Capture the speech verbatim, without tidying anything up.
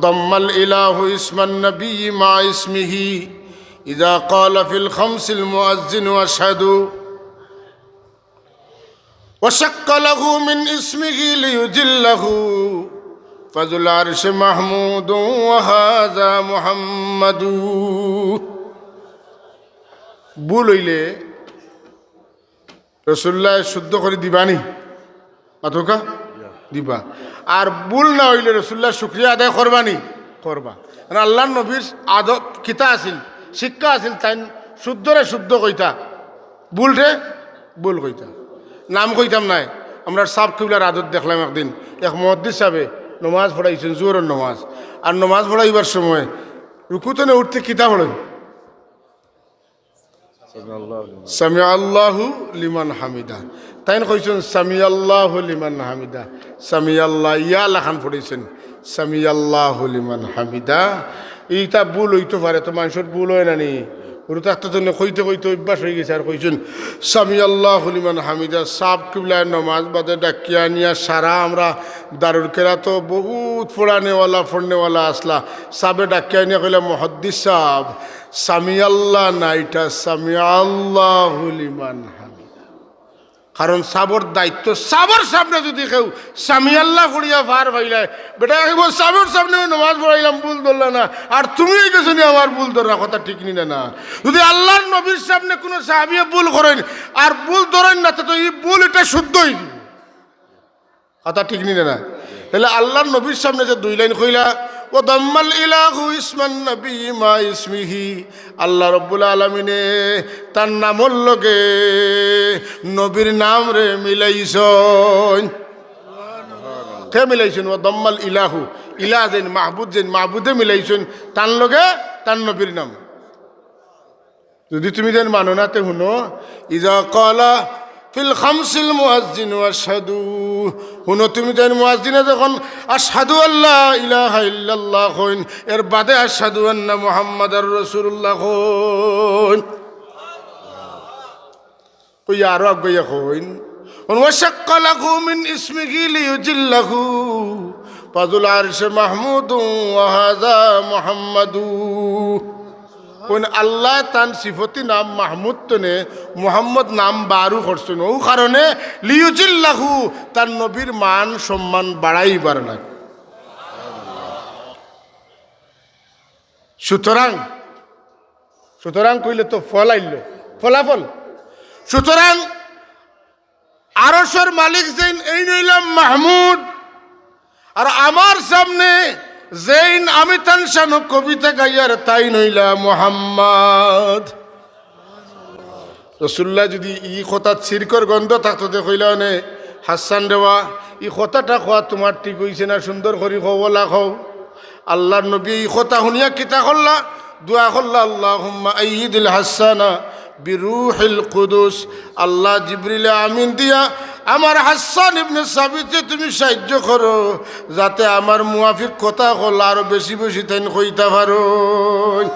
ضم الإله اسم النبي مع اسمه إذا قال في الخمس المؤذن أشهد وشق له من اسمه ليجله فذو العرش محمود وهذا محمد. ভুল অইলে রসুলুল্লায় শুদ্ধ করি দিবানি? মাতউক্কা? দিবা। আর ভুল না অইলে রসুলুল্লার শুকরিয়া আদায় করবানি? করবা। কারণ আল্লার নবীর আদত কিতা আছিল, শিক্ষা আছিল, তাইন শুদ্ধরে শুদ্ধ কইতা, ভুলরে ভুল কইতা। নাম কইতাম নায়, আমরার সাব কিবলার আদত দেখলাম একদিন, এক মুহাদ্দিস সাবে নমাজ পড়াইছইন, জোহরর নমাজ। আর নমাজ পড়াইবার সময় রুকু তনে উঠতে কিতা পড়ইন? সামিআল্লাহু লিমান হামিদা। তাইন কইছইন সামিআল্লাহু লিমান হামিদা। সামিআল্লাহ ইয়া লাখান পড়ছইন, সামিআল্লাহু লিমান হামিদা। ইটা ভুল অইতো পারে, তো মানষর ভুল অয় না নি? হুরু থাকতে তো কইতে কইতে অভ্যাস অইগেছে, আর কইছইন সামিআল্লাহু লিমান হামিদা। সাব কিবলায় নমাজ বাদে ডাকিয়া আনিয়া সারা আমরা দারুল কেরাতো বউত পড়ানেওয়ালা, পড়নেওয়ালা আছলা। সাবে ডাকিয়া আনিয়া কইলা, মুহাদ্দিস সাব, সামিআল্লাহ না, ইটা সামিআল্লাহু লিমান হামিদা। কারণ সাবর দায়িত্ব, সাবর সামনে যুদি কেউ সামিআল্লাহ পড়িয়া পার পাইলায়, বেটা কইবো, সাবর সামনে নমাজ পড়াইলাম, ভুল ধরলা না, আর তুমি অইগেছো নি আমার ভুল ধররা, কথা ঠিক নি না? না, যুদি আল্লার নবীর সামনে কুনু সাহাবিয়ে ভুল করইন আর ভুল ধরইন না, তে তো ই ভুল ইটা শুদ্ধ অইযিবো। কথা ঠিক নি না? তাইলে আল্লার নবীর সামনে যে দুই লাইন কইলা, "ওয়া দাম্মাল ইলাহু ইসমান নবী মা ইসমিহি", আল্লাহ রব্বুল আলামিনে তান নামর লগে নবীর নামরে মিলাইছইন। কে মিলাইছইন? "ওয়া দাম্মাল ইলাহু", ইলাহ যেইন, মাবুদ যেইন, মাবুদে মিলাইছইন তান লগে তান নবীর নাম। যুদি তুমি যেন মানো না, তে হুনো, "ইযা ক্বালা ফিল খামসিল মুয়াজ্জিনু আশহাদু।" হুনো, তুমি যেন মুয়াজ্জিনে যখন "আশহাদু আল্লা ইলাহা ইল্লাল্লাহ" কইন, এর বাদে "আশহাদু আন্না মুহাম্মাদার রাসূলুল্লাহ" কইন। কইয়া আরো আগুয়াইয়া কইন, "ওয়া শাক্কা লাহু মিন ইসমিহি লিইউজিল্লাহু, ফাযুল আরশি মাহমুদু ওয়া হাযা মুহাম্মাদু।" কইন আল্লায় তান সিফতি নাম মাহমুদ তনে মুহাম্মদ নাম বারু করছইন, অউ কারণে লিইউজিল্লাহু, তান নবীর মান সম্মান বাড়াইবার লাগি। সুতরাং সুতরাং কইলে তো ফল আইলো, ফলাফল। সুতরাং আরশর মালিক যেইন, এইন অইলা মাহমুদ, আর আমার সামনে যেইন আমি তান শানো কবিতা গাইয়ার, তাইন অইলা মুহাম্মদ। রসুলুল্লায় যুদি ই কথাত শিরকর গন্ধ থাকতো, তে কইলা অনে, "হাসান রে বা, ই কথাটা কওয়া তুমার ঠিক অইছে না, সুন্দর করি কও, অলা কও।" আল্লার নবীয়ে ই কথা হুনিয়া কিতা করলা? দোয়া করলা, "আল্লাহুম্মা আইয়িদিল হাসানা বিরুহিল কুদুস।" আল্লাহ, জিবরিলে আমিন দিয়া আমার হাসান ইবনে সাবিতরে তুমি সাহায্য করো, যাতে আমার মুয়াফিক কথা কইলে আরো বেশি বেশি তাইন কইতা পারইন।